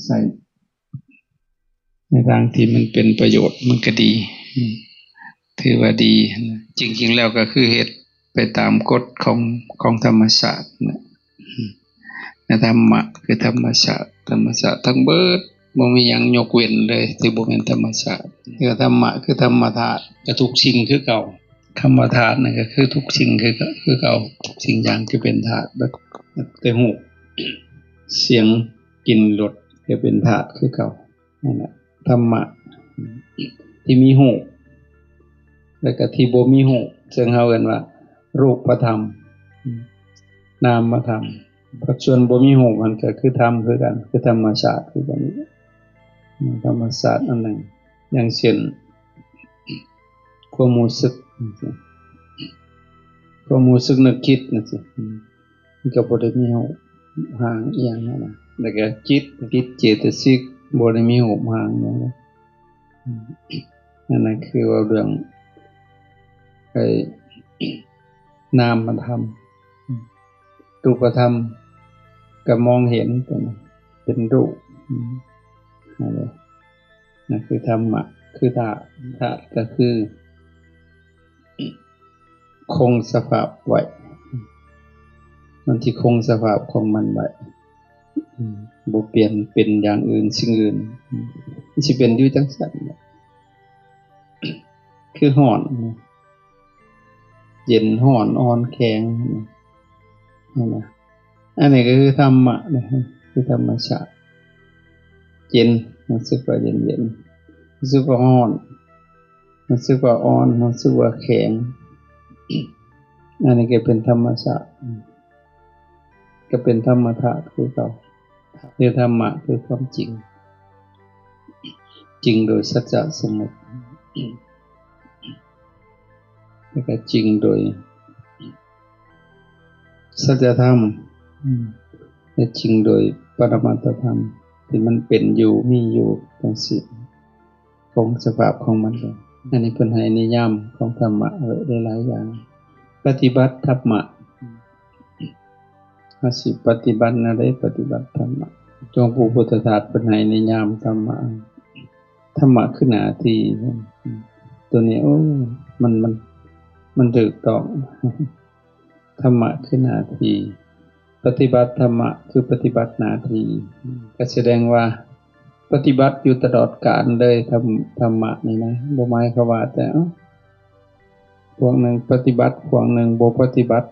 ໃຊ້ໃນທາງທີ່ມັນເປັນປະໂຫຍດ ມັນກໍດີ ອືມ ຖືວ່າດີ. ຈິງໆແລ້ວກໍຄືເຮັດໄປຕາມກົດຂອງ ຂອງທຳມະຊາດນະ ອືມ ໃນທຳມະຄືທຳມະຊາດ ທຳມະຊາດທັງເບິດ ບໍ່ມີຫຍັງຍົກເວັ້ນເລີຍທີ່ບໍ່ແມ່ນທຳມະຊາດ. ເລື່ອງທຳມະຄືທຳມະທາດ ກໍທຸກສິ່ງຄືເກົ່າ. ທຳມະທາດນັ້ນກໍຄືທຸກສິ່ງຄື ຄືເກົ່າ ທຸກສິ່ງຢ່າງທີ່ເປັນທາດເບິດ ແຕ່ຮູບ ສຽງ ກິ່ນ ລົດ ກໍເປັນທາດຄືເກົ່າ. ນັ້ນແຫຼະ ທຳມະທີ່ມີຮູບ ແລ້ວກໍທີ່ບໍ່ມີຮູບ ເຊິ່ງເຮົາເອີ້ນວ່າຮູບປະທຳ ນາມມະທຳ. ພາກສ່ວນບໍ່ມີຮູບຫັ້ນກໍຄືທຳຄືກັນ ຄືທຳມະຊາດຄືກັນ ທຳມະຊາດອັນໜຶ່ງ ຢ່າງເຊັ່ນ ຄວາມຮູ້ສຶກ ຄວາມຮູ້ສຶກນຶກຄິດຈັ່ງຊີ້ ມັນກໍບໍ່ໄດ້ມີຮູບຮ່າງອີ່ຫຍັງຫັ້ນນະ. ແລ້ວກໍຈິດ ຈິດເຈຕະສິກ ບໍ່ໄດ້ມີຮູບຮ່າງຫຍັງນະ. ອັນນັ້ນຄືເວົ້າເລື່ອງ ໄອ້ ນາມມະທຳ. ຮູບປະທຳກໍມອງເຫັນເປັນ ເປັນຮູບ ນັ້ນແຫຼະ ນັ້ນຄືທຳມະ ຄືທາດ ທາດກໍຄືຄົງສະພາບໄວ້ ມັນຊິຄົງສະພາບຂອງມັນໄວ້ ອືມ ບໍ່ປ່ຽນເປັນຢ່າງອື່ນ ສິ່ງອື່ນ ອືມ ມັນຊິເປັນຢູ່ຈັ່ງຊັ້ນແຫຼະ ຄືຮ້ອນ ເຢັນ ຮ້ອນ ອ່ອນ ແຂງ ຫັ້ນນະ. ອັນນີ້ກໍຄືທຳມະນະ ຄືທຳມະຊາດ ເຢັນ ຮູ້ສຶກວ່າເຢັນໆ ຮູ້ສຶກວ່າຮ້ອນ ຮູ້ສຶກວ່າອ່ອນ ຮູ້ສຶກວ່າແຂງ ອັນນີ້ກໍເປັນທຳມະຊາດ ກໍເປັນທຳມະທາດຄືເກົ່າ. ຄືທຳມະຄືຄວາມຈິງ ຈິງໂດຍສັດຈະສົມມຸດ ແລ້ວກໍຈິງໂດຍສັດຈະທຳ ແລະ ຈິງໂດຍປະລະມັດຕະທຳ ທີ່ມັນເປັນຢູ່ ມີຢູ່ຈັ່ງຊີ້ ຄົງສະພາບຂອງມັນໄວ້. ອັນນີ້ເພິ່ນໃຫ້ນິຍາມຂອງທຳມະໄວ້ຫຼາຍໆຢ່າງ. ປະຕິບັດທຳມະ ເຮົາຊິປະຕິບັດແນວໃດ? ປະຕິບັດທຳມະ. ຂອງພະພຸດທະທາດເພິ່ນໃຫ້ນິຍາມທຳມະ ທຳມະຄືໜ້າທີ່ ຕົວນີ້ ໂອ້ ມັນ ມັນ ມັນຖືກຕ້ອງ ທຳມະຄືໜ້າທີ່ ປະຕິບັດທຳມະຄືປະຕິບັດໜ້າທີ່ ກໍສະແດງວ່າປະຕິບັດຢູ່ຕະຫຼອດການເລີຍ ທຳ ທຳມະນີ້ນະ ບໍ່ໝາຍຄວາມວ່າແຕ່ ເອົ້າ ພວກໜຶ່ງປະຕິບັດ ພວກໜຶ່ງບໍ່ປະຕິບັດ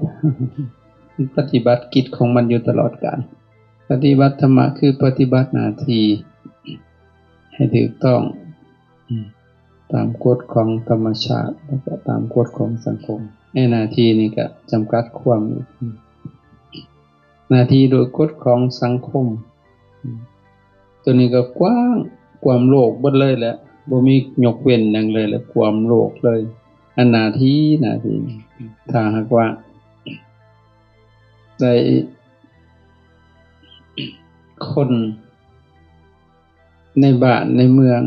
ມັນປະຕິບັດກິດຂອງມັນຢູ່ຕະຫຼອດການ. ປະຕິບັດທຳມະຄືປະຕິບັດໜ້າທີ່ໃຫ້ຖືກຕ້ອງ ອືມ ຕາມກົດຂອງທຳມະຊາດ ແລ້ວກໍຕາມກົດຂອງສັງຄົມ. ໃນໜ້າທີ່ນີ້ກໍຈຳກັດຄວາມອີກ ອືມ ໜ້າທີ່ໂດຍກົດຂອງສັງຄົມ ອືມ ຕົວນີ້ກໍກວ້າງ ກວມໂລກເບິດເລີຍແຫຼະ ບໍ່ມີຍົກເວັ້ນຫຍັງເລີຍແຫຼະ ກວມໂລກເລີຍ. ອັນໜ້າທີ່ ໜ້າທີ່ ຖ້າຫາກວ່າໄດ້ຄົນໃນບ້ານໃນເມືອງ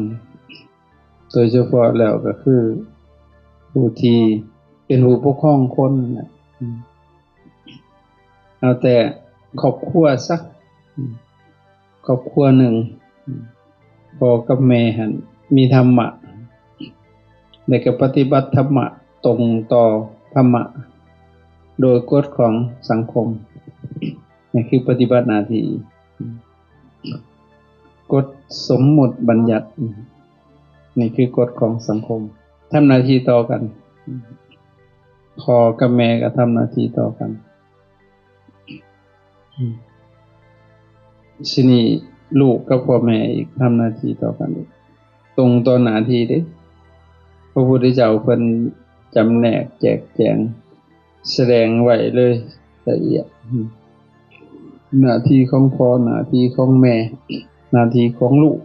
ໂດຍສະເພາະແລ້ວກໍຄືຜູ້ທີ່ເປັນຜູ້ປົກຄອງຄົນນະ ອືມ ເອົາແຕ່ຄອບຄົວຊະ ອືມ ຄອບຄົວໜຶ່ງ ອືມ ພໍ່ກັບແມ່ຫັ້ນມີທຳມະ ແລະກໍປະຕິບັດທຳມະ ຕົງຕໍ່ທຳມະ ໂດຍກົດຂອງສັງຄົມ ນີ້ຄືປະຕິບັດໜ້າທີ່ ກົດສົມມຸດບັນຍັດ ນີ້ຄືກົດຂອງສັງຄົມ ທຳໜ້າທີ່ຕໍ່ກັນ ພໍ່ກັບແມ່ກໍທຳໜ້າທີ່ຕໍ່ກັນ ທີນີ້ລູກກັບພໍ່ແມ່ອີກ ທຳໜ້າທີ່ຕໍ່ກັນອີກ ຕົງຕໍ່ໜ້າທີ່ເດ້. ພະພຸດທະເຈົ້າເພິ່ນຈຳແນກແຈກແຈງ ສະແດງໄວ້ເລີຍລະອຽດ ໜ້າທີ່ຂອງພໍ່ ໜ້າທີ່ຂອງແມ່ ໜ້າທີ່ຂອງລູກ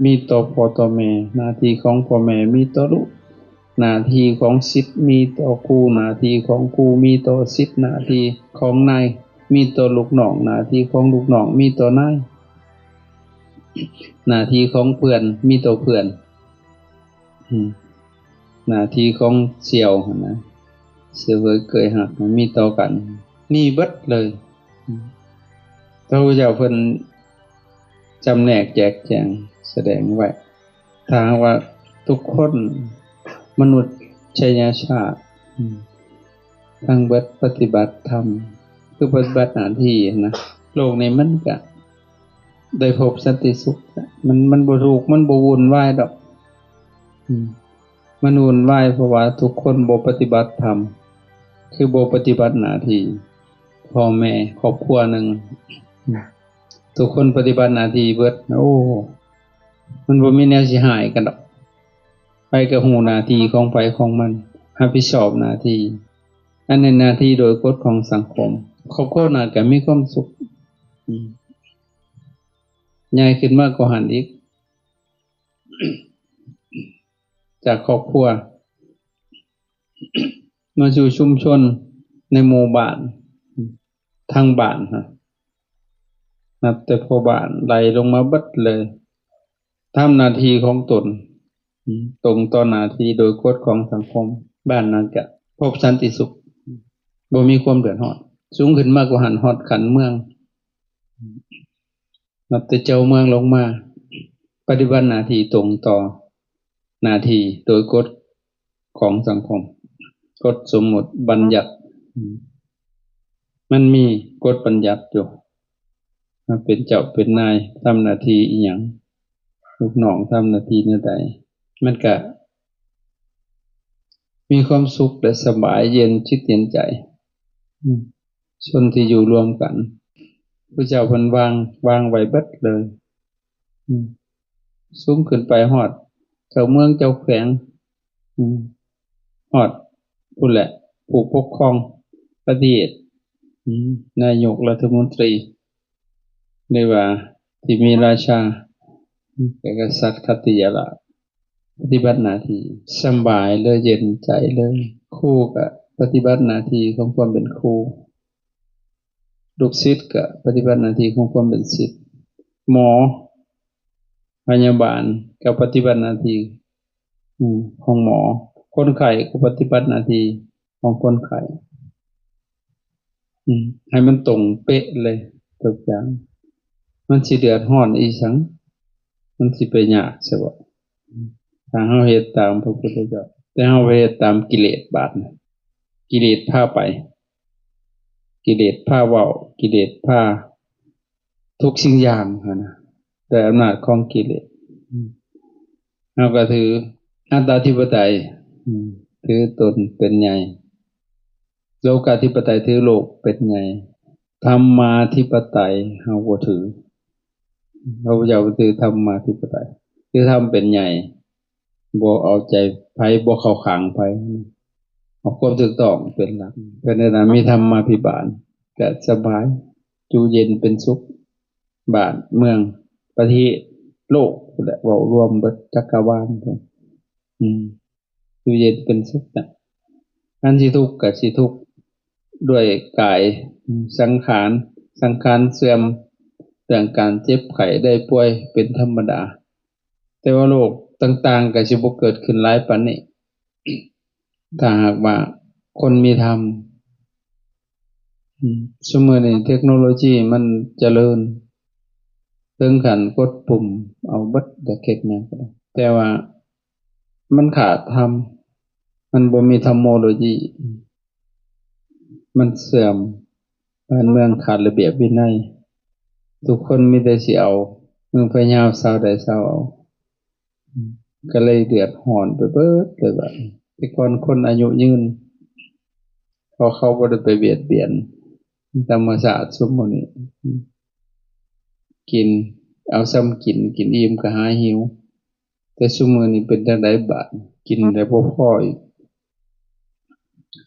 ມີຕໍ່ພໍ່ຕໍ່ແມ່ ໜ້າທີ່ຂອງພໍ່ແມ່ມີຕໍ່ລູກ ໜ້າທີ່ຂອງສິດມີຕໍ່ຄູ ໜ້າທີ່ຂອງຄູມີຕໍ່ສິດ ໜ້າທີ່ຂອງນາຍມີຕໍ່ລູກນ້ອງ ໜ້າທີ່ຂອງລູກນ້ອງມີຕໍ່ນາຍ ໜ້າທີ່ຂອງເພື່ອນມີຕໍ່ເພື່ອນ ອືມ ໜ້າທີ່ຂອງສ່ຽວຫັ້ນນະ ສ່ຽວເອີຍເຄີຍຮັກ ມັນມີຕໍ່ກັນ ມີເບິດເລີຍ. ອືມ ພະພຸດທະເຈົ້າເພິ່ນ ຈຳແນກແຈກແຈງສະແດງໄວ້. ຖ້າຫາກວ່າທຸກຄົນ ມະນຸດຊະຍະຊາດ ອືມ ທັງເບິດປະຕິບັດທຳ ຄືປະຕິບັດໜ້າທີ່ນະ ໂລກນີ້ມັນກະໄດ້ພົບສັນຕິສຸກ. ມັນ ມັນບໍ່ທຸກ ມັນບໍ່ວຸ່ນວາຍດອກ ອືມ ມັນວຸ່ນວາຍ ເພາະວ່າທຸກຄົນບໍ່ປະຕິບັດທຳ ຄືບໍ່ປະຕິບັດໜ້າທີ່. ພໍ່ແມ່ຄອບຄົວໜຶ່ງ ອືມ ທຸກຄົນປະຕິບັດໜ້າທີ່ເບິດ ໂອ້ ມັນບໍ່ມີແນວຊິຮ້າຍກັນດອກ. ໃຜກໍຮູ້ໜ້າທີ່ຂອງໃຜຂອງມັນ ຮັບຜິດຊອບໜ້າທີ່. ອັນນີ້ໜ້າທີ່ໂດຍກົດຂອງສັງຄົມ. ຄອບຄົວນັ້ນກໍມີຄວາມສຸກ ອືມ ໃຫຍ່ຂຶ້ນມາກວ່າຫັ້ນອີກ ຈາກຄອບຄົວ ມາສູ່ຊຸມຊົນໃນໝູ່ບ້ານ ທັງບ້ານ ນັບແຕ່ພໍ່ບ້ານໄລ່ລົງມາເບິດເລີຍ ທຳໜ້າທີ່ຂອງຕົນ ອືມ ຕົງຕໍ່ໜ້າທີ່ໂດຍກົດຂອງສັງຄົມ. ບ້ານນັ້ນກະພົບສັນຕິສຸກ ບໍ່ມີຄວາມເດືອດຮ້ອນ. ສູງຂຶ້ນມາກວ່າຫັ້ນ ຮອດຂັ້ນເມືອງ ນັບແຕ່ເຈົ້າເມືອງລົງມາ ປະຕິບັດໜ້າທີ່ຕົງຕໍ່ໜ້າທີ່ໂດຍກົດຂອງສັງຄົມ ກົດສົມມຸດບັນຍັດ ອືມ ມັນມີກົດບັນຍັດຢູ່ ເປັນເຈົ້າເປັນນາຍ ທຳໜ້າທີ່ອີ່ຫຍັງ ລູກນ້ອງທຳໜ້າທີ່ແນວໃດ ມັນກະມີຄວາມສຸກ ແລະ ສະບາຍເຢັນຈິດເຢັນໃຈ ອືມ ຊົນທີ່ຢູ່ລວມກັນ ພະເຈົ້າເພິ່ນວາງ ວາງໄວ້ເບິດເລີຍ ອືມ ສູງຂຶ້ນໄປຮອດເຈົ້າເມືອງເຈົ້າແຂວງ ອືມ ຮອດພຸ້ນແຫຼະ ຜູ້ປົກຄອງປະເທດ ອືມ ນາຍົກລັດຖະມົນຕີ ຫຼືວ່າທີ່ມີລາຊາ ແລະ ກະສັດຂັດຕິຍະລາດ ປະຕິບັດໜ້າທີ່ສະບາຍເລີຍ ເຢັນໃຈເລີຍ. ຄູກະປະຕິບັດໜ້າທີ່ຂອງຄວາມເປັນຄູ ລູກສິດກະປະຕິບັດໜ້າທີ່ຂອງຄວາມເປັນສິດ ໝໍ ພະຍາບານກໍປະຕິບັດໜ້າທີ່ ອືມ ຂອງໝໍ ຄົນໄຂ້ກໍປະຕິບັດໜ້າທີ່ຂອງຄົນໄຂ້ ອືມ ໃຫ້ມັນຕົງເປະເລີຍທຸກຢ່າງ. ມັນຊິເດືອດຮ້ອນອີ່ຫຍັງ? ມັນຊິໄປຍາກໃຊ່ບໍ່? ຖ້າເຮົາເຮັດຕາມພະພຸດທະເຈົ້າ ແຕ່ເຮົາໄປເຮັດຕາມກິເລດບາດນີ້ ກິເລດພາໄປ ກິເລດພາເວົ້າ ກິເລດພາ ທຸກສິ່ງຢ່າງຫັ້ນນະ ດ້ວຍອຳນາດຂອງກິເລດ ເຮົາກໍຖືອັດຕາທິປະໄຕ ຖືຕົນເປັນໃຫຍ່ ໂລກາທິປະໄຕ ຖືໂລກເປັນໃຫຍ່ ທຳມາທິປະໄຕເຮົາບໍ່ຖື ພະພຸດທະເຈົ້າຖືທຳມາທິປະໄຕ ຖືທຳເປັນໃຫຍ່ ບໍ່ເອົາໃຈໃຜ ບໍ່ເຂົ້າຂ້າງໃຜ ເອົາຄວາມຖືກຕ້ອງເປັນຫຼັກ. ເພິ່ນແນະນຳມີທຳມາພິບານ ກະສະບາຍ ຢູ່ເຢັນເປັນສຸກ ບ້ານເມືອງ ປະເທດ ໂລກພຸ້ນແຫຼະ ເວົ້າລວມເບິດຈັກກະວານພຸ້ນ ອືມ ຢູ່ເຢັນເປັນສຸກນະ. ອັນຊິທຸກກະຊິທຸກດ້ວຍກາຍ ອືມ ສັງຂານ ສັງຂານເສື່ອມ ເລື່ອງການເຈັບໄຂ້ໄດ້ປ່ວຍເປັນທຳມະດາ ແຕ່ວ່າໂລກຕ່າງໆກໍຊິບໍ່ເກີດຂຶ້ນຫຼາຍປານນີ້ ຖ້າຫາກວ່າຄົນມີທຳ. ອືມ ຊຸມື້ນີ້ເທັກໂນໂລຈີມັນຈະເລີນ ເຖິງຂັ້ນກົດປຸ່ມເອົາເບິດ ຢາກເຮັດຫຍັງກໍໄດ້ ແຕ່ວ່າມັນຂາດທຳ ມັນບໍ່ມີທຳໂມໂລຈີ ມັນເສື່ອມ ບ້ານເມືອງຂາດລະບຽບວິໄນ ທຸກຄົນມີແຕ່ຊິເອົາ ເມືອງພະຍາວຊາວໃດຊາວເອົາ ກໍເລີຍເດືອດຮ້ອນໄປເບິດເລີຍບາດນີ້. ແຕ່ກ່ອນຄົນອາຍຸຍືນ ເພາະເຂົາບໍ່ໄດ້ໄປບຽດບຽນທຳມະຊາດ. ຊຸມມື້ນີ້ ກິນເອົາຊ່ຳກິນ ກິນອີ່ມກໍຫາຍຫິວ. ແຕ່ຊຸມມື້ນີ້ເປັນຈັ່ງໃດບາດ? ກິນແລ້ວບໍ່ພໍອີກ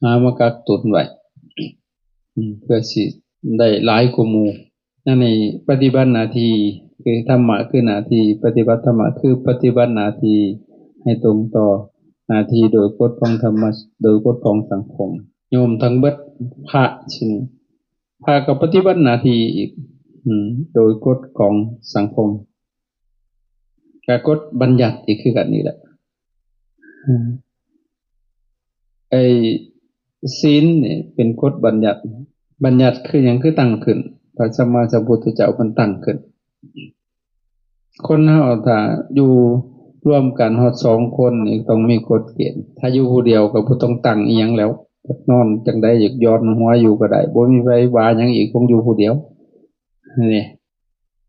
ຫາມາກັກຕຸນໄວ້ ເພື່ອຊິໄດ້ຫຼາຍກວ່າໝູ່. ອັນນີ້ປະຕິບັດໜ້າທີ່ ຄືທຳມະຄືໜ້າທີ່ ປະຕິບັດທຳມະຄືປະຕິບັດໜ້າທີ່ ໃຫ້ຕົງຕໍ່ໜ້າທີ່ໂດຍກົດຂອງທຳມະ ໂດຍກົດຂອງສັງຄົມ. ໂຍມທັງເບິດ ພະຊິນີ້ ພະກໍປະຕິບັດໜ້າທີ່ອີກ ອືມ ໂດຍກົດຂອງສັງຄົມ ກະກົດບັນຍັດອີກຄືກັນນີ້ແຫຼະ. ອືມ ໄອ້ ສິນນີ້ເປັນກົດບັນຍັດ. ບັນຍັດຄືຫຍັງ? ຄືຕັ້ງຂຶ້ນ. ພະສຳມາສຳພຸດທະເຈົ້າເພິ່ນຕັ້ງຂຶ້ນ. ຄົນເຮົາຖ້າຢູ່ລວມກັນຮອດສອງຄົນນີ້ຕ້ອງມີກົດເກນ. ຖ້າຢູ່ຜູ້ດຽວກໍບໍ່ຕ້ອງຕັ້ງອີ່ຫຍັງແລ້ວ. ນອນຈັ່ງໃດ ຢາກຢ່ອນຫົວຢູ່ກໍໄດ້, ບໍ່ມີໃຜວ່າຫຍັງອີກ, ຄົງຢູ່ຜູ້ດຽວນີ້.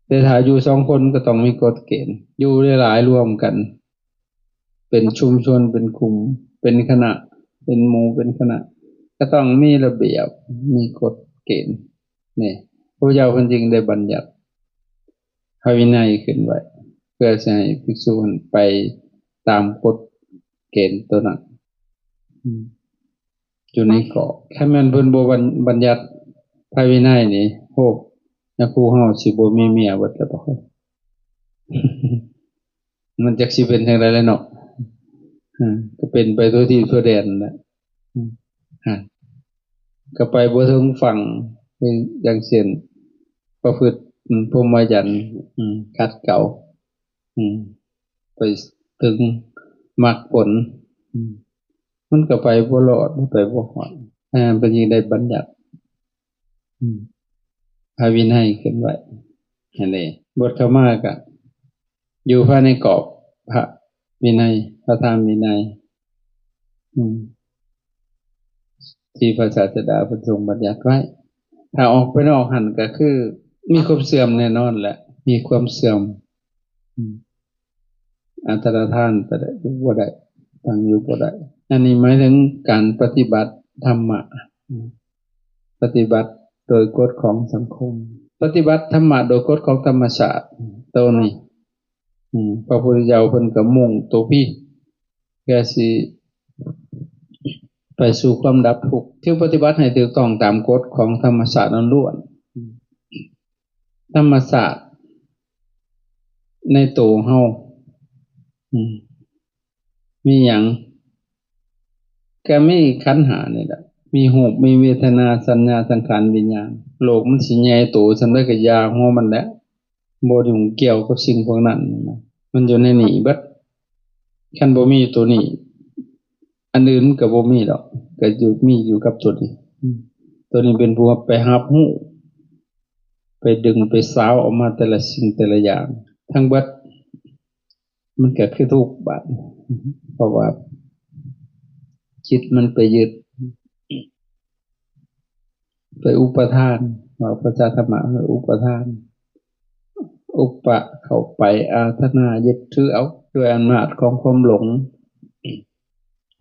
ແຕ່ຖ້າຢູ່ສອງຄົນກໍຕ້ອງມີກົດເກນ. ຢູ່ຫຼາຍໆ ລວມກັນ ເປັນຊຸມຊົນ ເປັນກຸ່ມ ເປັນຄະນະ ເປັນໝູ່ ເປັນຄະນະ ກໍຕ້ອງມີລະບຽບ ມີກົດເກນ. ນີ້ ພະພຸດທະເຈົ້າເພິ່ນຈຶ່ງໄດ້ບັນຍັດພະວິໄນຂຶ້ນໄວ້ ເພື່ອຊິໃຫ້ພິກສຸຫັ້ນໄປຕາມກົດເກນໂຕນັ້ນ ອືມ ຢູ່ໃນກອບ. ຄັນແມ່ນເພິ່ນບໍ່ບັນ ບັນຍັດພະວິໄນນີ້ ໂອ້ ຍາຄູເຮົາຊິບໍ່ມີເມຍເບິດແລ້ວບໍ່? ມັນຈັກຊິເປັນຈັ່ງໃດແຫຼະເນາະ. ເອີ ກໍເປັນໄປທົ່ວທີບທົ່ວແດນແຫຼະ. ອືມ ຮະ ກໍໄປບໍ່ເຖິງຝັ່ງ ຄືຢ່າງເຊັ່ນ ປະພຶດ ອືມ ພົມມະຈັນ ອືມ ຂັດເກົາ ອືມ ໄປເຖິງມັກຜົນ ອືມ ມັນກໍໄປບໍ່ລອດ ມັນໄປບໍ່ຮອດ. ເອີ ເພິ່ນຈຶ່ງໄດ້ບັນຍັດ ອືມ ພະວິໄນຂຶ້ນໄວ້ຫັ້ນເດ. ບົດຂະມາກະຢູ່ພາຍໃນກອບພະວິໄນ ພະທຳວິໄນ ອືມ ທີ່ພະສາສະດາເພິ່ນຊົງບັນຍັດໄວ້. ຖ້າອອກໄປນອກຫັ້ນກໍຄືມີຄວາມເສື່ອມແນ່ນອນແຫຼະ ມີຄວາມເສື່ອມ. ອືມ ອັນຕະລະທານໄປໄດ້ ຢູ່ບໍ່ໄດ້ ຕັ້ງຢູ່ບໍ່ໄດ້. ອັນນີ້ໝາຍເຖິງການປະຕິບັດທຳມະ ອືມ ປະຕິບັດໂດຍກົດຂອງສັງຄົມ ປະຕິບັດທຳມະໂດຍກົດຂອງທຳມະຊາດ ໂຕນີ້ ອືມ ພະພຸດທະເຈົ້າເພິ່ນກໍມຸ່ງໂຕພີ້ ເພື່ອຊິໄປສູ່ຄວາມດັບທຸກ ຄືປະຕິບັດໃຫ້ຖືກຕ້ອງຕາມກົດຂອງທຳມະຊາດລ້ວນໆ. ທຳມະຊາດໃນໂຕເຮົາ ອືມ ມີຫຍັງ? ກະມີຂັນຫ້ານີ້ແຫຼະ ມີຮູບ ມີເວທະນາ ສັນຍາ ສັງຂານ ວິນຍານ. ໂລກມັນຊິໃຫຍ່ໂຕສ່ຳໃດກະຢ່າຫົວມັນແຫຼະ ບໍ່ຫຍຸ້ງກ່ຽວກັບສິ່ງພວກນັ້ນນະ ມັນຢູ່ໃນນີ້ເບິດ. ຄັນບໍ່ມີໂຕນີ້ ອັນອື່ນມັນກະບໍ່ມີດອກ ກະຢູ່ ມີຢູ່ກັບໂຕນີ້. ອືມ ໂຕນີ້ເປັນຜູ້ໄປຮັບຮູ້ ໄປດຶງໄປສາວອອກມາແຕ່ລະສິ່ງແຕ່ລະຢ່າງ ທັງເບິດ ມັນກະຄືທຸກບາດ ເພາະວ່າຈິດມັນໄປຍຶດ ໄປອຸປະທານ ເວົ້າພາສາທຳມະ ອຸປະທານ ອຸປະເຂົ້າໄປ ອາທະນາ ຍຶດຖືເອົາ ດ້ວຍອຳນາດຂອງຄວາມຫຼົງ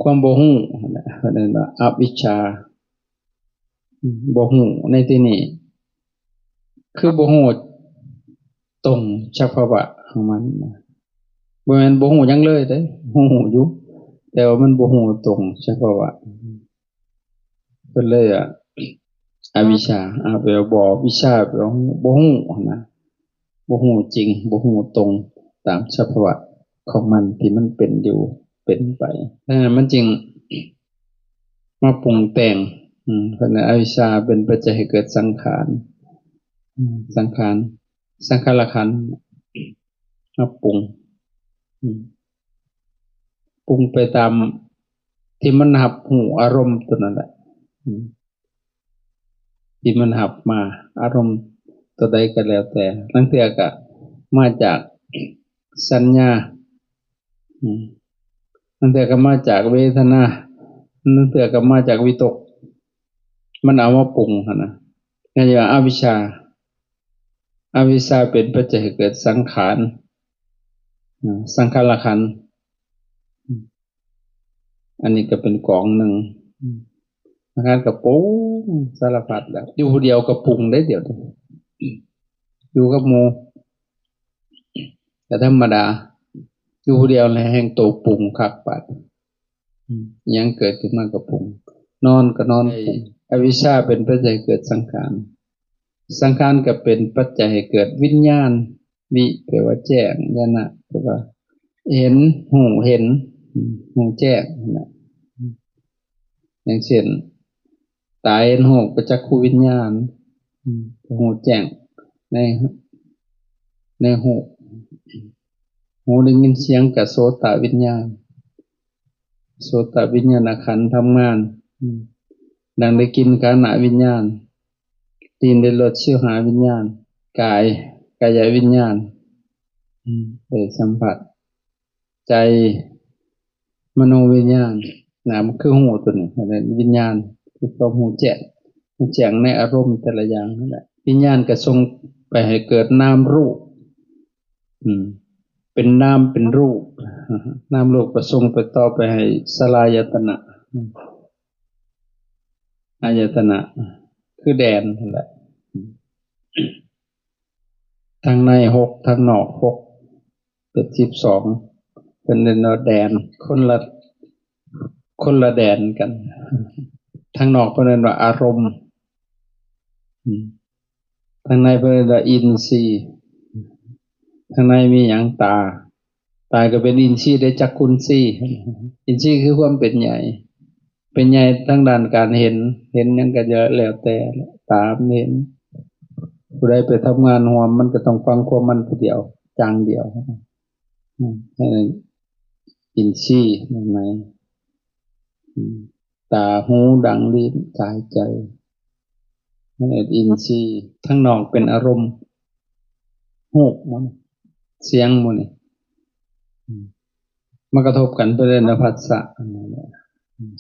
ຄວາມບໍ່ຮູ້ຫັ້ນແຫຼະ ເພິ່ນເອີ້ນວ່າອະວິຊຊາ. ອືມ ບໍ່ຮູ້ໃນທີ່ນີ້ ຄືບໍ່ຮູ້ຕົງສະພາວະຂອງມັນນະ ບໍ່ແມ່ນບໍ່ຮູ້ຫຍັງເລີຍເດ້ ຮູ້ຢູ່ ແຕ່ວ່າມັນບໍ່ຮູ້ຕົງສະພາວະ. ເພິ່ນເລີຍວ່າ ອະວິຊຊາ ອະ ແປວ່າບໍ່ ວິຊຊາ ແປວ່າຮູ້ ບໍ່ຮູ້ຫັ້ນນະ ບໍ່ຮູ້ຈິງ ບໍ່ຮູ້ຕົງຕາມສະພາວະຂອງມັນທີ່ມັນເປັນຢູ່ ເປັນໄປ. ເອີ ມັນຈຶ່ງມາປຸງແຕ່ງ ອືມ ເພິ່ນວ່າອະວິຊຊາເປັນປັດໄຈໃຫ້ເກີດສັງຂານ ອືມ ສັງຂານ ສັງຂາລະຂັນ ມາປຸງ ອືມ ປຸງໄປຕາມທີ່ມັນຮັບຮູ້ອາລົມຕົວນັ້ນແຫຼະ ອືມ ທີ່ມັນຮັບມາ ອາລົມຕົວໃດກໍແລ້ວແຕ່ ລາງເທື່ອກໍມາຈາກສັນຍາ ອືມ ລາງເທື່ອກໍມາຈາກເວທະນາ ລາງເທື່ອກໍມາຈາກວິຕົກ ມັນເອົາມາປຸງຫັ້ນນະ ເອີ້ນວ່າອະວິຊຊາ. ອະວິຊຊາເປັນປັດໄຈໃຫ້ເກີດສັງຂານ ອາ ສັງຂາລະຂັນ ອັນນີ້ກໍເປັນກອງໜຶ່ງ ອາການກໍປຸງສາລະພັດແລ້ວ ຢູ່ຜູ້ດຽວກໍປຸງໄດ້ ດຽວນີ້ ຢູ່ກັບໝູ່ກໍທຳມະດາ ຢູ່ຜູ້ດຽວແລ້ວແຮ່ງໂຕປຸງຄັກປານ ອືມ ຫຍັງເກີດຂຶ້ນມາກໍປຸງ ນອນກໍນອນປຸງ ອະວິຊຊາເປັນປັດໄຈໃຫ້ເກີດສັງຂານ ສັງຂານກໍເປັນປັດໄຈໃຫ້ເກີດວິນຍານ ວິ ແປວ່າແຈ້ງ ຍານະ ແປວ່າເຫັນ ຮູ້ເຫັນ ອືມ ຮູ້ແຈ້ງຫັ້ນນະ ອືມ ຢ່າງເຊັ່ນ ຕາເຫັນຮູບກໍຈັກຂຸວິນຍານ ອືມ ກໍຮູ້ແຈ້ງໃນ ໃນຮູບ ຫູໄດ້ຍິນສຽງກໍໂສຕະວິນຍານ ໂສຕະວິນຍານະຂັນທຳງານ ອືມ ດັງໄດ້ກິ່ນຄານະວິນຍານ ລີ້ນໄດ້ລົດຊິວຫາວິນຍານ ກາຍ ກາຍະວິນຍານ ໄດ້ສຳຜັດ ໃຈ ມະໂນວິນຍານນະ ມັນຄືຮູ້ຕົວນີ້ ແມ່ນວິນຍານ ຄືຄວາມຮູ້ແຈ້ງ ຮູ້ແຈ້ງໃນອາລົມແຕ່ລະຢ່າງນັ້ນແຫຼະ. ວິນຍານກໍສົ່ງໄປໃຫ້ເກີດນາມຮູບ ອືມ ເປັນນາມເປັນຮູບ ນາມຮູບກໍສົ່ງໄປຕໍ່ໄປໃຫ້ສະລາຍະຕະນະ ອາຍະຕະນະ ຄືແດນຫັ້ນແຫຼະ ທາງໃນຫົກ ທາງນອກຫົກ ເປັນສິບສອງ ເພິ່ນເອີ້ນວ່າແດນ ຄົນລະ ຄົນລະແດນກັນ. ທາງນອກເພິ່ນເອີ້ນວ່າອາລົມ ອືມ ທາງໃນເພິ່ນເອີ້ນວ່າອິນຊີ. ທາງໃນມີຫຍັງ? ຕາ. ຕາກໍເປັນອິນຊີ ໄດ້ຈັກຂຸນຊີ. ອິນຊີຄືຄວາມເປັນໃຫຍ່ ເປັນໃຫຍ່ທາງດ້ານການເຫັນ ເຫັນຫຍັງກໍແລ້ວແຕ່ຕາມັນເຫັນ. ຜູ້ໃດໄປທຳງານຮ່ວມ ມັນກໍຕ້ອງຟັງຄວາມມັນຜູ້ດຽວ ຢ່າງດຽວ. ອືມ ອັນນັ້ນອິນຊີໃນ ອືມ ຕາ, ຫູ, ດັງ, ລີ້ນ, ກາຍ, ໃຈ ນັ້ນເອີ້ນອິນຊີ. ທາງນອກເປັນອາລົມ ຮູບໝົດ ສຽງໝົດນີ້ ອືມ ມາກະທົບກັນ ເພິ່ນເອີ້ນວ່າຜັດສະ.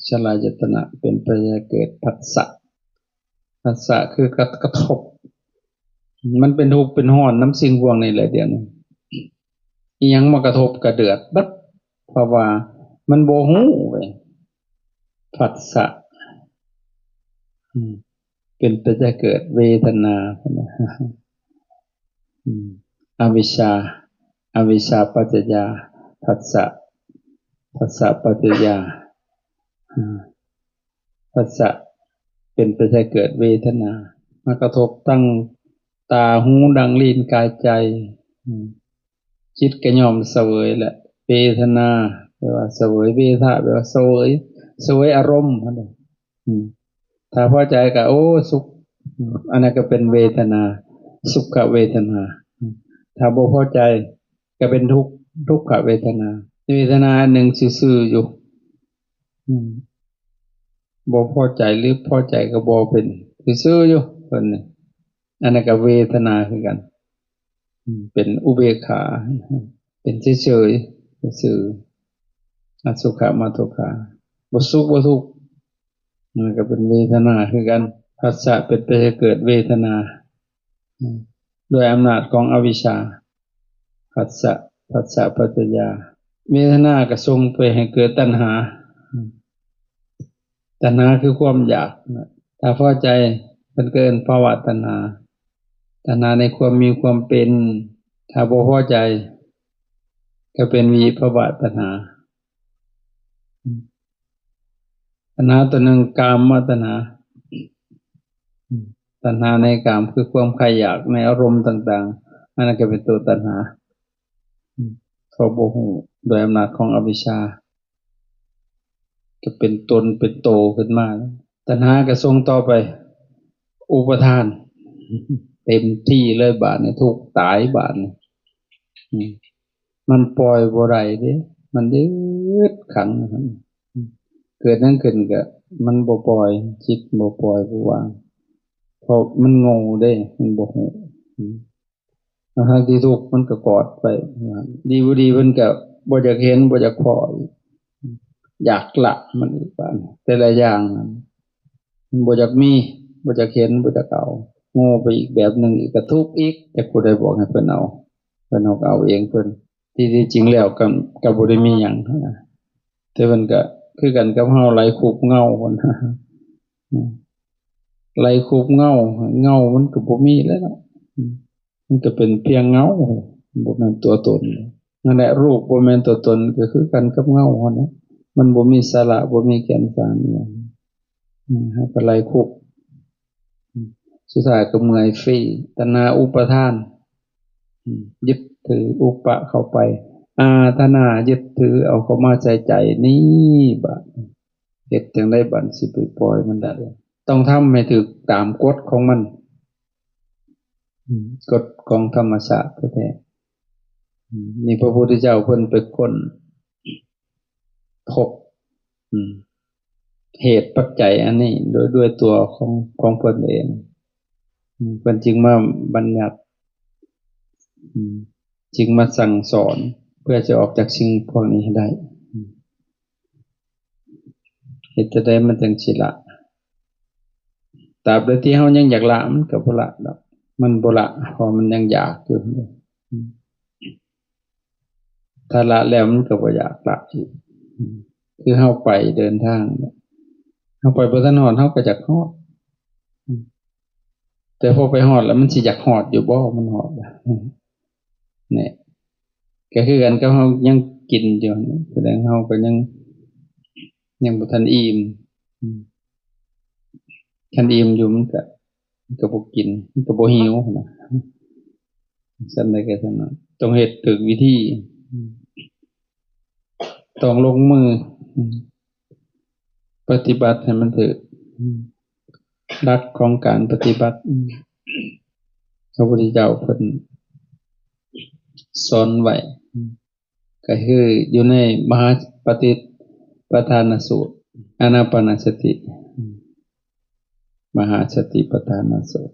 ສະລາຍະຕະນະເປັນໄປໃຫ້ເກີດຜັດສະ. ຜັດສະຄືກະ ກະທົບ ມັນເປັນທຸກເປັນຮ້ອນນຳສິ່ງພວກນີ້ແຫຼະດຽວນີ້. ອີ່ຫຍັງມາກະທົບກະເດືອດບັດ ເພາະວ່າມັນບໍ່ຮູ້ເວີຍ. ຜັດສະ ອືມ ເປັນໄປໃຫ້ເກີດເວທະນາ ອືມ ອະວິຊຊາ ອະວິຊຊາປັດຈະຍາ ຜັດສະ ຜັດສະປັດຈະຍາ ອືມ ຜັດສະເປັນໄປໃຫ້ເກີດເວທະນາ ມາກະທົບທັງຕາ, ຫູ, ດັງ, ລີ້ນ, ກາຍ, ໃຈ ອືມ ຈິດກໍຍ່ອມສະເຫວີຍແຫຼະ. ເວທະນາ ແປວ່າສະເຫວີຍ, ເວທະ ແປວ່າສະເຫວີຍ ສະເຫວີຍອາລົມຫັ້ນແຫຼະ. ອືມ ຖ້າພໍໃຈກໍ ໂອ້ ສຸກ ອືມ ອັນນັ້ນກໍເປັນເວທະນາ ສຸຂະເວທະນາ. ອືມ ຖ້າບໍ່ພໍໃຈກໍເປັນທຸກ ທຸກຂະເວທະນາ. ເວທະນາອັນໜຶ່ງຊື່ໆຢູ່ ອືມ ບໍ່ພໍໃຈຫຼືພໍໃຈກໍບໍ່ເປັນ ຊື່ໆຢູ່ເພິ່ນນີ້. ອັນນັ້ນກໍເວທະນາຄືກັນ ອືມ ເປັນອຸເບກຂາ ເປັນເສີຍໆ ຊື່ໆ ອະສຸຂະມະທຸກຂະ ບໍ່ສຸກບໍ່ທຸກ ມັນກໍເປັນເວທະນາຄືກັນ. ຜັດສະເປັນໄປໃຫ້ເກີດເວທະນາ ອືມ ດ້ວຍອຳນາດຂອງອະວິຊຊາ ຜັດສະ ຜັດສະປັດຈະຍາ ເວທະນາກໍສົ່ງໄປໃຫ້ເກີດຕັນຫາ. ອືມ ຕັນຫາຄືຄວາມຢາກນະ ຖ້າພໍໃຈເພິ່ນກໍເອີ້ນພະວະຕັນຫາ ຕັນຫາໃນຄວາມມີຄວາມເປັນ. ຖ້າບໍ່ພໍໃຈກໍເປັນວິພະວະຕັນຫາ. ອືມ ຕັນຫາຕົວໜຶ່ງ ກາມະຕັນຫາ ອືມ ຕັນຫາໃນກາມ ຄືຄວາມໃຄ່ຢາກໃນອາລົມຕ່າງໆ ອັນນັ້ນກໍເປັນຕົວຕັນຫາ. ອືມ ເພາະບໍ່ຮູ້ ດ້ວຍອຳນາດຂອງອະວິຊຊາ ກໍເປັນຕົນເປັນໂຕຂຶ້ນມາ. ຕັນຫາກໍສົ່ງຕໍ່ໄປອຸປະທານ ເຕັມທີ່ເລີຍບາດນີ້ ທຸກຕາຍບາດນີ້. ອືມ ມັນປ່ອຍບໍ່ໄດ້ເດ້ ມັນຍຶດຂັງ. ເກີດຫຍັງຂຶ້ນກໍມັນບໍ່ປ່ອຍ ຈິດບໍ່ປ່ອຍບໍ່ວາງ ເພາະມັນໂງ່ເດ້ ມັນບໍ່ຮູ້. ອືມ ທັງໆທີ່ທຸກມັນກໍກອດໄວ້ ດີບໍ່ດີເພິ່ນກໍບໍ່ຢາກເຫັນ ບໍ່ຢາກພໍ້ ຢາກລະມັນອີກບາດ ແຕ່ລະຢ່າງນັ້ນ ມັນບໍ່ຢາກມີ ບໍ່ຢາກເຫັນ ບໍ່ຢາກເອົາ ໂງ່ໄປອີກແບບໜຶ່ງອີກ ກໍທຸກອີກ. ຈັກຜູ້ໃດບອກໃຫ້ເພິ່ນເອົາ ເພິ່ນເອົາກໍເອົາເອງເພິ່ນ. ທີ່ ທີ່ຈິງແລ້ວກໍ ກໍບໍ່ໄດ້ມີຫຍັງນະ ແຕ່ເພິ່ນກໍຄືກັນກັບເຮົາໄລ່ຄຸບເງົາພຸ້ນ ອືມ ໄລ່ຄຸບເງົາ ເງົາມັນກໍບໍ່ມີແລ້ວເນາະ. ອືມ ມັນກໍເປັນພຽງເງົາ ບໍ່ແມ່ນຕົວຕົນ. ນັ້ນແຫຼະ ຮູບບໍ່ແມ່ນຕົວຕົນ ກໍຄືກັນກັບເງົາຫັ້ນແຫຼະ ມັນບໍ່ມີສາລະ ບໍ່ມີແກ່ນສານອີ່ຫຍັງ. ອືມ ເຮົາກໍໄລ່ຄຸບ ອືມ ສຸດທ້າຍກໍເມື່ອຍຟຣີ. ຕັນຫາອຸປະທານ ອືມ ຍຶດຖື ອຸປະເຂົ້າໄປ ອາທານາ ຍຶດຖືເອົາເຂົ້າມາໃສ່ໃຈນີ້ ບາດເຮັດຈັ່ງໃດບັດຊິໄປປ່ອຍມັນໄດ້? ຕ້ອງທຳໃຫ້ຖືກຕາມກົດຂອງມັນ ອືມ ກົດຂອງທຳມະຊາດແທ້ໆ. ອືມ ນີ້ພະພຸດທະເຈົ້າເພິ່ນໄປຄົ້ນພົບ ອືມ ເຫດປັດໄຈອັນນີ້ໂດຍ ດ້ວຍຕົວຂອງ ຂອງເພິ່ນເອງ. ອືມ ເພິ່ນຈຶ່ງມາບັນຍັດ ອືມ ຈຶ່ງມາສັ່ງສອນ ເພື່ອຈະອອກຈາກສິ່ງພວກນີ້ໃຫ້ໄດ້. ເຮັດຈັ່ງໃດມັນຈັ່ງຊິລະ? ຕາບໃດທີ່ເຮົາຍັງຢາກລະ ມັນກໍບໍ່ລະດອກ, ມັນບໍ່ລະ ເພາະມັນຍັງຢາກຢູ່. ຖ້າລະແລ້ວມັນກໍບໍ່ຢາກລະອີກ. ຄືເຮົາໄປເດີນທາງ ເຮົາໄປບໍ່ທັນຮອດ ເຮົາກໍຢາກຮອດ. ແຕ່ພໍໄປຮອດແລ້ວມັນຊິຢາກຮອດຢູ່ບໍ່? ມັນຮອດແລ້ວ. ນີ້ ກໍຄືກັນກັບເຮົາຍັງກິນຢູ່, ສະແດງເຮົາກໍຍັງ ຍັງບໍ່ທັນອີ່ມ. ຄັນອີ່ມຢູ່ມັນກະ ມັນກະບໍ່ກິນ, ມັນກະບໍ່ຫິວຫັ້ນນະ. ຊັ້ນໃດກະຊັ້ນນະ, ຕ້ອງເຮັດຖືກວິທີ, ຕ້ອງລົງມືປະຕິບັດໃຫ້ມັນຖືກຫຼັກຂອງການປະຕິບັດ. ພະພຸດທະເຈົ້າເພິ່ນສອນໄວ້ ກໍຄືຢູ່ໃນມະຫາປະຕິປະທານະສູດ ອານາປານະສະຕິ ມະຫາສະຕິປະທານະສູດ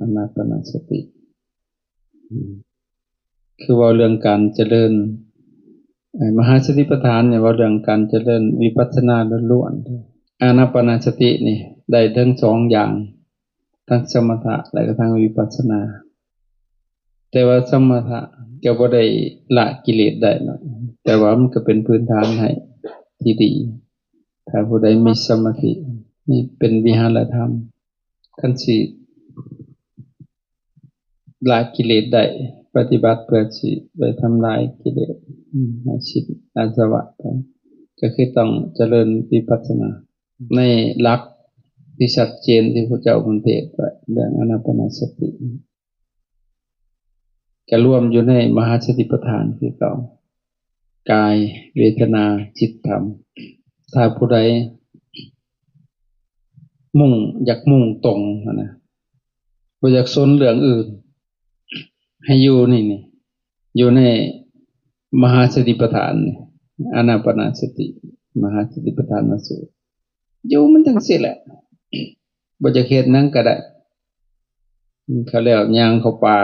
ອານາປານະສະຕິ ຄືເວົ້າເລື່ອງການຈະເລີນ ເອີ ມະຫາສະຕິປະທານນີ້ເວົ້າເລື່ອງການຈະເລີນວິປັດສະນາລ້ວນໆ. ອານາປານະສະຕິນີ້ໄດ້ທັງສອງຢ່າງ ທັງສະມະຖະ ແລະ ກະທັງວິປັດສະນາ. ແຕ່ວ່າສະມະຖະຈະບໍ່ໄດ້ລະກິເລດໄດ້ເນາະ, ແຕ່ວ່າມັນກະເປັນພື້ນຖານໃຫ້ທີ່ດີ. ຖ້າຜູ້ໃດມີສະມາທິ ນີ້ເປັນວິຫາລະທຳ, ຄັນຊິລະກິເລດໄດ້, ປະຕິບັດເພື່ອຊິໄປທຳລາຍກິເລດ ໃຫ້ສິ້ນອາສະວະໄປ, ກະຄືຕ້ອງຈະເລີນວິປັດສະນາ. ໃນຫຼັກທີ່ຊັດເຈນທີ່ພະເຈົ້າເພິ່ນເທດໄວ້ເລື່ອງອານາປານະສະຕິ ກະລວມຢູ່ໃນມະຫາສະຕິປະທານຄືເກົ່າ, ກາຍ ເວທະນາ ຈິດ ທຳ. ຖ້າຜູ້ໃດມຸ່ງ ຢາກມຸ່ງຕົງຫັ້ນນະ, ບໍ່ຢາກສົນເລື່ອງອື່ນ, ໃຫ້ຢູ່ນີ້ ນີ້ ຢູ່ໃນມະຫາສະຕິປະທານ ອານາປານະສະຕິ ມະຫາສະຕິປະທານມາສູດ ຢູ່ມັນຈັ່ງຊີ້ແຫຼະ, ບໍ່ຢາກເຮັດຫຍັງກໍໄດ້. ເຂົາແລ້ວຍ່າງເຂົ້າປ່າ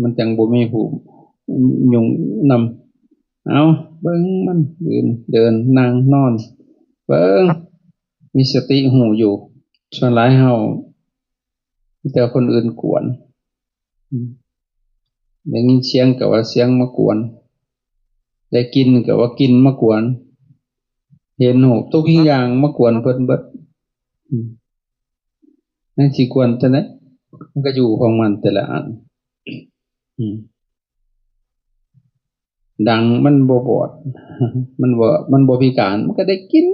ມັນຈັ່ງບໍ່ມີຜູ້ຫຍຸ້ງນຳ. ເອົາ ເບິ່ງມັນ ຢືນ ເດີນ ນັ່ງ ນອນ ເບິ່ງ ມີສະຕິຮູ້ຢູ່. ສ່ວນຫຼາຍເຮົາມີແຕ່ຄົນອື່ນກວນ. ໄດ້ຍິນສຽງກໍວ່າສຽງມາກວນ, ໄດ້ກິ່ນກໍວ່າກິ່ນມາກວນ, ເຫັນຮູບທຸກສິ່ງຢ່າງມາກວນເພິ່ນເບິດ. ອືມ ມັນຊິກວນຈັ່ງໃດ? ມັນກໍຢູ່ຂອງມັນແຕ່ລະອັນ. ອືມ ດັງມັນບໍ່ບອດ, ມັນບໍ່ ມັນບໍ່ພິການ, ມັນກໍໄດ້ກິນ.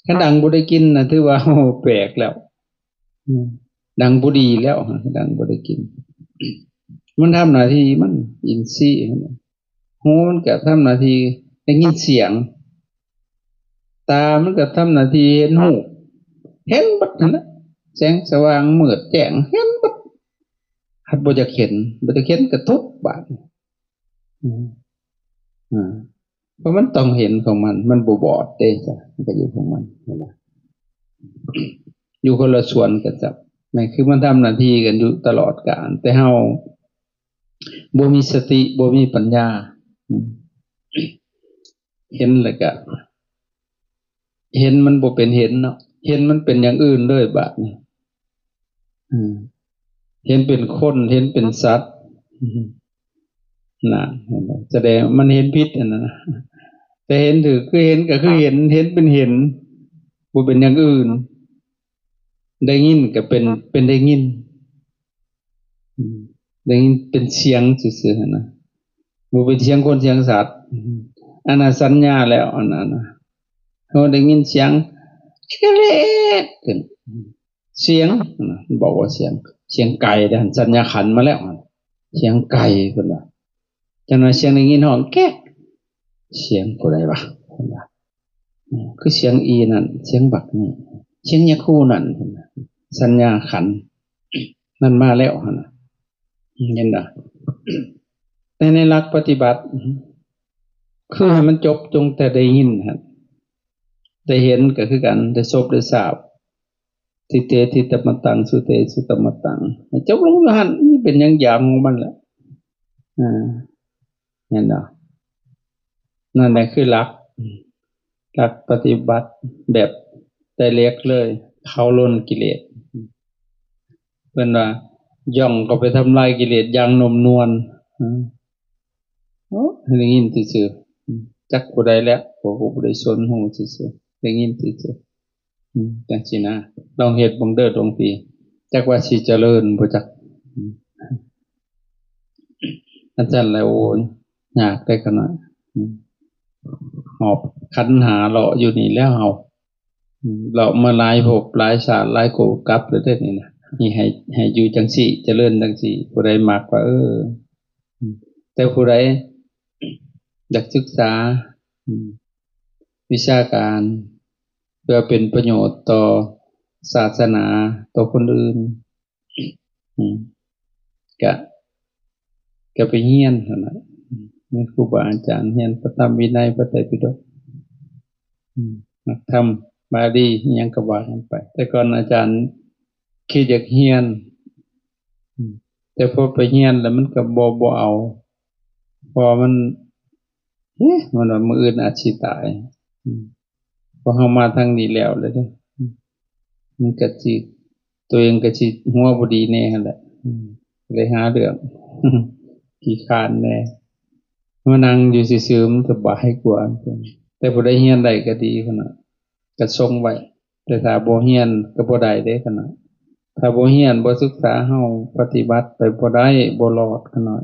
ຄັນດັງບໍ່ໄດ້ກິນນະ ຖືວ່າ ໂອ້ ແປກແລ້ວ. ອືມ ດັງບໍ່ດີແລ້ວ, ດັງບໍ່ໄດ້ກິນ. ມັນທຳໜ້າທີ່ມັນ ອິນຊີຫັ້ນນະ. ຫູມັນກໍທຳໜ້າທີ່ໄດ້ຍິນສຽງ, ຕາມັນກໍທຳໜ້າທີ່ເຫັນຮູບ, ເຫັນເບິດຫັ້ນນະ, ແສງສະຫວ່າງມືດແຈ້ງ ເຫັນເບິດ. ຄັນບໍ່ຢາກເຫັນ ບໍ່ຢາກເຫັນກໍທຸກບາດ. ອືມ ອືມ ເພາະມັນຕ້ອງເຫັນຂອງມັນ, ມັນບໍ່ບອດເດ້ ມັນກໍຢູ່ຂອງມັນ ເຫັນບໍ່? ຢູ່ຄົນລະສ່ວນກັນ. ແມ່ນຄືມັນທຳໜ້າທີ່ກັນຢູ່ຕະຫຼອດການ, ແຕ່ເຮົາບໍ່ມີສະຕິ ບໍ່ມີປັນຍາ. ອືມ ເຫັນແລ້ວກະ ເຫັນມັນບໍ່ເປັນເຫັນເນາະ, ເຫັນມັນເປັນຢ່າງອື່ນເລີຍບາດນີ້. ອືມ ເຫັນເປັນຄົນ ເຫັນເປັນສັດ. ອືມ ນະ ເຫັນບໍ່? ສະແດງມັນເຫັນຜິດຫັ້ນນະ. ແຕ່ເຫັນຖືກ ຄືເຫັນກໍຄືເຫັນ, ເຫັນເປັນເຫັນ ບໍ່ເປັນຢ່າງອື່ນ. ໄດ້ຍິນກໍເປັນ ເປັນໄດ້ຍິນ. ອືມ ໄດ້ຍິນເປັນສຽງຊື່ໆຫັ້ນນະ, ບໍ່ເປັນສຽງຄົນສຽງສັດ. ອືມ ອັນນັ້ນສັນຍາແລ້ວ, ອັນນັ້ນນະ ເຮົາໄດ້ຍິນສຽງແຄຣດຂຶ້ນ, ສຽງ ເວົ້າວ່າສຽງ ສຽງໄກ່ເດ້, ສັນຍາຂັນມາແລ້ວ, ສຽງໄກ່ເພິ່ນວ່າ. ຈັກໜ້ອຍສຽງໄດ້ຍິນຮ້ອງແກ໊ກ, ສຽງຜູ້ໃດວະ ເພິ່ນວ່າ. ອືມ ຄືສຽງອີນັ້ນ ສຽງບັກນີ້ ສຽງຍາຄູນັ້ນ, ສັນຍາຂັນນັ້ນມາແລ້ວຫັ້ນນະ. ເຫັນບໍ່? ແຕ່ໃນຫຼັກປະຕິບັດ ຄືໃຫ້ມັນຈົບຈົງແຕ່ໄດ້ຍິນຫັ້ນ, ໄດ້ເຫັນກໍຄືກັນ, ໄດ້ສົບໄດ້ຊາບ. ທິເຕທິຕະມະຕັງ ສຸເຕສຸຕະມະຕັງ ໃຫ້ຈົບລົງຢູ່ຫັ້ນ. ນີ້ເປັນຫຍັງຢ່າງຂອງມັນແຫຼະ. ອ່າ ແມ່ນບໍ່? ນັ້ນແຫຼະຄືຫຼັກ ຫຼັກປະຕິບັດແບບໄດເລັກເລີຍ ເຜົາລົນກິເລດ. ເພິ່ນວ່າ ຍ່ອງເຂົ້າໄປທຳລາຍກິເລດຢ່າງນຸ້ມນວນ. ໂອ້ ໄດ້ຍິນຊື່ໆ ຈັກຜູ້ໃດແຫຼະ ພວກຜູ້ບໍ່ໄດ້ສົນຮູ້ຊື່ໆ ໄດ້ຍິນຊື່ໆ ອືມ ຈັ່ງຊີ້ນະ. ລອງເຮັດເບິ່ງເດີ ຫຼວງພີ່ ຈັກວ່າຊິຈະເລີນບໍ່ຈັກ. ອືມ ອັນຊັ້ນແຫຼະ ໂອ້ຍ ຍາກເດ້ຂະນ້ອຍ. ອືມ ຫອບຂັນຫ້າເລາະຢູ່ນີ້ແລ້ວເຮົາ. ອືມ ເລາະມາຫຼາຍພົບຫຼາຍຊາດຫຼາຍໂກກັບແລ້ວເດ້ນີ້ນະ. ນີ້ໃຫ້ ໃຫ້ຢູ່ຈັ່ງຊີ້ ຈະເລີນຈັ່ງຊີ້. ຜູ້ໃດມັກວ່າ ເອີ ອືມ ແຕ່ຜູ້ໃດຢາກສຶກສາ ອືມ ວິຊາການ ເພື່ອເປັນປະໂຫຍດຕໍ່ສາສະໜາ ຕໍ່ຄົນອື່ນ ອືມ ກະ ກະໄປຮຽນຫັ້ນນະ. ອືມ ມີຄູບາອາຈານ ຮຽນພະທຳວິໄນ ພະໄຕປິດົກ ອືມ ນັກທຳບາລີ ອີ່ຫຍັງກະວ່າກັນໄປ. ແຕ່ກ່ອນອາຈານຄິດຢາກຮຽນ ອືມ ແຕ່ພໍໄປຮຽນແລ້ວມັນກະບໍ່ ບໍ່ເອົາ ເພາະວ່າມັນ ເອີ ມັນວ່າມື້ອື່ນອາດຊິຕາຍ. ອືມ ເພາະເຮົາມາທາງນີ້ແລ້ວແລ້ວເດ້ ມັນກະຊິ ໂຕເອງກະຊິຫົວບໍ່ດີແດ່ຫັ້ນແຫຼະ. ອືມ ເລີຍຫາເລື່ອງ ຂີ້ຄ້ານແດ່ ມານັ່ງຢູ່ຊື່ໆ ມັນສະບາຍກວ່າ. ແຕ່ຜູ້ໃດຮຽນໄດ້ກະດີພຸ້ນນະ ກະຊົງໄວ້. ແຕ່ຖ້າບໍ່ຮຽນກະບໍ່ໄດ້ເດ້ຂະນ້ອຍ. ຖ້າບໍ່ຮຽນ ບໍ່ສຶກສາ ເຮົາປະຕິບັດໄປບໍ່ໄດ້ ບໍ່ລອດຂະນ້ອຍ.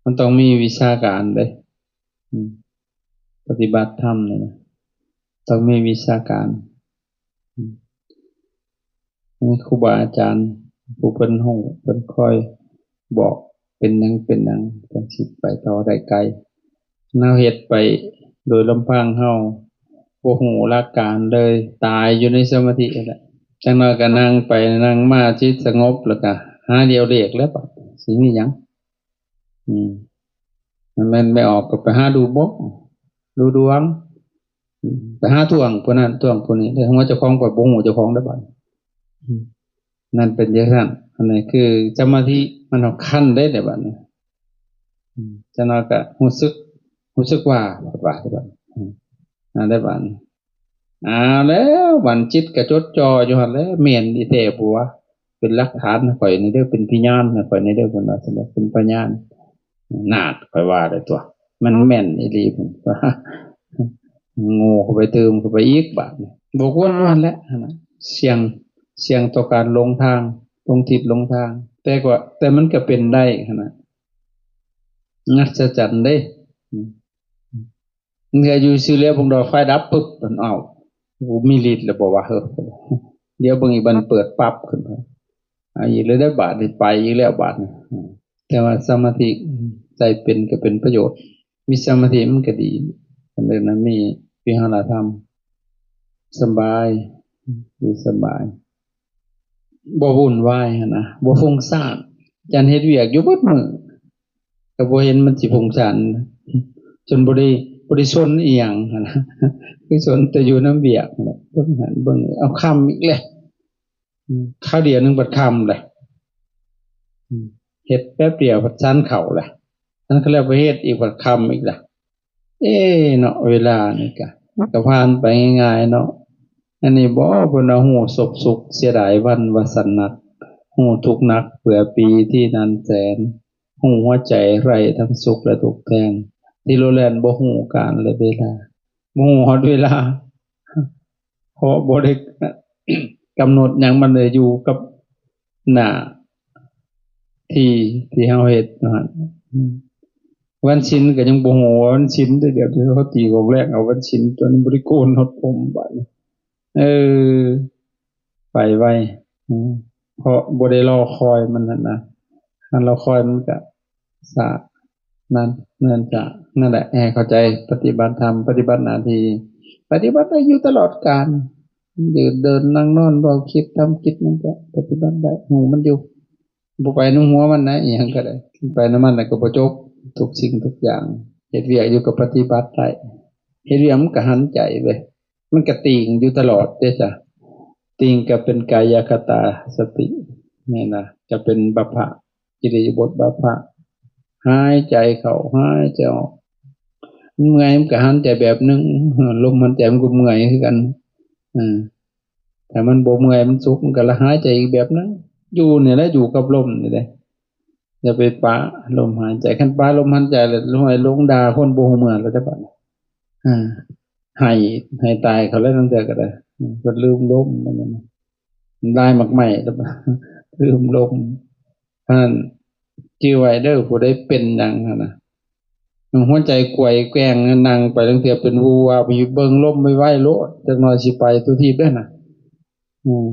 ມັນຕ້ອງມີວິຊາການເດ້ ອືມ ປະຕິບັດທຳນີ້ນະ ຕ້ອງມີວິຊາການ. ອືມ ມີຄູບາອາຈານຜູ້ເພິ່ນຮູ້ ເພິ່ນຄອຍບອກເປັນຫຍັງເປັນຫຍັງ ຈັ່ງຊິໄປຕໍ່ໄດ້ໄກ. ເຮົາເຮັດໄປໂດຍລຳພັງ ເຮົາບໍ່ຮູ້ຫຼັກການເລີຍ ຕາຍຢູ່ໃນສະມາທິຫັ້ນແຫຼະ. ຈັກໜ້ອຍກະນັ່ງໄປນັ່ງມາ ຈິດສະຫງົບ ແລ້ວກະຫາດຽວເລກແລ້ວ ບາດຊິມີຫຍັງ? ອືມ ມັນແມ່ນ ແມ່ອອກກະໄປຫາດູໝໍ ດູດວງ ອືມ ໄປຫາທວງຜູ້ນັ້ນທວງຜູ້ນີ້ ແຕ່ຫົວເຈົ້າຂອງ ຂ້ອຍບໍ່ຮູ້ເຈົ້າຂອງເດ້ບາດນີ້. ອືມ ນັ້ນເປັນຈັ່ງຊັ້ນ. ອັນນີ້ຄືສະມາທິ ມັນເອົາຂັ້ນໄດ້ແຫຼະບາດນີ້. ອືມ ຈັກໜ້ອຍກະຮູ້ສຶກ ຮູ້ສຶກວ່າ ວ່າ ວ່າ ອືມ ນັ້ນແຫຼະບາດນີ້. ເອົາແລ້ວ ບັດຈິດກະຈົດຈ່ອຢູ່ຫັ້ນແຫຼະ ແມ່ນອີແທ້ບໍ່ວະ? ເປັນຫຼັກຖານໃຫ້ຂ້ອຍແດ່ເດີ ເປັນພະຍານໃຫ້ຂ້ອຍແດ່ເດີ ເພິ່ນວ່າຊັ້ນເດ ເປັນພະຍານ. ນາດ ຂ້ອຍວ່າແລ້ວຕົວະ ມັນແມ່ນອີ່ຫຼີພຸ້ນ ໂງ່ເຂົ້າໄປຕື່ມເຂົ້າໄປອີກບາດນີ້. ບໍ່ຄວນວ່າຫັ້ນແຫຼະຫັ້ນນະ ສ່ຽງ ສ່ຽງຕໍ່ການຫຼົງທາງ ຫຼົງທິດຫຼົງທາງ. ແຕ່ກະ ແຕ່ມັນກະເປັນໄດ້ຫັ້ນນະ ອັດສະຈັນເດ້. ອືມ ບາງເທື່ອຢູ່ຊື່ແລ້ວ ເບິ່ງດອກໄຟດັບປຶບ ເອົາ ໂອ້ ມີລິດແລ້ວບໍ່ວະ ເຮີ້ ດຽວເບິ່ງອີກ ມັນເປີດປັບຂຶ້ນ ເອົາອີກແລ້ວເດ້ບາດນີ້ ໄປອີກແລ້ວບາດນີ້. ແຕ່ວ່າສະມາທິໃສ່ເປັນກະເປັນປະໂຫຍດ ມີສະມາທິມັນກະດີ. ອັນນັ້ນນະ ມີວິຫາລະທຳ ສະບາຍ ຢູ່ສະບາຍ ບໍ່ວຸ່ນວາຍຫັ້ນນະ ບໍ່ຟຸ້ງສ້ານ. ຈັນເຮັດວຽກຢູ່ເບິດມື້ ກະບໍ່ເຫັນມັນຊິຟຸ້ງສ້ານ ຈົນບໍ່ໄດ້ ບໍ່ໄດ້ສົນອີ່ຫຍັງຫັ້ນນະ ຄືສົນແຕ່ຢູ່ນຳວຽກຫັ້ນແຫຼະ. ເບິ່ງຫັ້ນເບິ່ງນີ້ ເອົາ ຄ່ຳອີກແລ້ວ ອືມ ຄາວດຽວໜຶ່ງບັດຄ່ຳແລ້ວ. ອືມ ເຮັດແປັບດຽວບັດສັນເຂົ້າແລ້ວ ສັນເຂົ້າແລ້ວໄປເຮັດອີກບັດຄ່ຳອີກແລ້ວ. ເອເນາະ ເວລານີ້ກະ ກະຜ່ານໄປງ່າຍໆເນາະ. ອັນນີ້ບໍ ເພິ່ນວ່າ ຮູ້ສົບສຸກເສຍດາຍວັນວ່າຊັ້ນນັກ ຮູ້ທຸກໜັກເພື່ອປີທີ່ນັ່ນແສນ ຮູ້ຫົວໃຈໄຮ້ທັງສຸກແລະທຸກແທນ ທີ່ໂລແລ່ນບໍ່ຮູ້ການແລະເວລາ ບໍ່ຮູ້ຮອດເວລາ ເພາະບໍ່ໄດ້ກຳນົດຫຍັງ ມັນໄດ້ຢູ່ກັບໜ້າທີ່ ທີ່ເຮົາເຮັດຢູ່ຫັ້ນ. ອືມ ວັນສິນກະຍັງບໍ່ຮູ້ວ່າວັນສິນເດ້ ດຽວນີ້ເຂົາຕີກອງແລງເອົາວັນສິນ ຕົວນີ້ບໍ່ໄດ້ໂກນຮອດຜົມບາດນີ້. ເອີ ໄປໄວ ອືມ ເພາະບໍ່ໄດ້ລໍຄອຍມັນຫັ້ນນະ ຄັນລໍຄອຍມັນກະຊ້າ ນັ້ນ ເນີນຊ້າ. ນັ້ນແຫຼະ ໃຫ້ເຂົ້າໃຈ ປະຕິບັດທຳ ປະຕິບັດໜ້າທີ່ ປະຕິບັດໄດ້ຢູ່ຕະຫຼອດການ ຢືນເດີນນັ່ງນອນ ເວົ້າຄິດທຳກິດ ມັນກະປະຕິບັດໄດ້ ຮູ້ມັນຢູ່. ບໍ່ໄປນຳຫົວມັນນະ ອີ່ຫຍັງກະໄດ້ ໄປນຳມັນແລ້ວກະບໍ່ຈົບ. ທຸກສິ່ງທຸກຢ່າງ ເຮັດວຽກຢູ່ກະປະຕິບັດໄດ້ ເຮັດວຽກມັນກະຫັນໃຈເວີຍ ມັນກະຕິງຢູ່ຕະຫຼອດເດ້ຈ້ະ. ຕິງກະເປັນກາຍະຄະຕາສະຕິນີ້ນະ ກະເປັນບັບພະ ອິລິຍາບົດບັບພະ ຫາຍໃຈເຂົ້າ ຫາຍໃຈອອກ. ມັນເມື່ອຍ ມັນກໍຫາຍໃຈແບບໜຶ່ງ, ລົມຫາຍໃຈມັນກໍເມື່ອຍຄືກັນ. ເອີ ຖ້າມັນບໍ່ເມື່ອຍ ມັນສຸກ ມັນກໍລະຫາຍໃຈອີກແບບໜຶ່ງ. ຢູ່ນີ້ແຫຼະ ຢູ່ກັບລົມນີ້ເດ້. ຢ່າໄປປະລົມຫາຍໃຈ. ຄັນປະລົມຫາຍໃຈແລ້ວ ລົງດ່າຄົນບໍ່ຮູ້ເມື່ອແລ້ວເດ້ບາດນີ້. ເອີ ໄຫ້ ໄຫ້ຕາຍເຂົາແລ້ວ ລາງເທື່ອກໍໄດ້. ເພິ່ນລືມລົມ ມັນລາຍໝາກໄມ້ ລືມລົມ. ອັນນັ້ນຈື່ໄວ້ເດີ ຜູ້ໃດເປັນຫຍັງຫັ້ນນະ ຫົວໃຈກວາຍແກວ່ງ ນັ່ງໄປລາງເທື່ອເປັນວູວາບ ໄປເບິ່ງລົມໄວໆໂລດ ຈັກໜ່ອຍຊິໄປຕົວທີບເດ້ນະ. ອືມ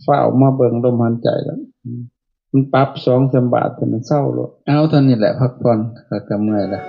ຟ້າວມາເບິ່ງລົມຫາຍໃຈແລ້ວ ອືມ ມັນປັບສອງສາມບາດ ມັນເຊົາໂລດ. ເອົາ ເທົ່ານີ້ແຫຼະ ພັກຜ່ອນ ຂ້າກໍເມື່ອຍລະ.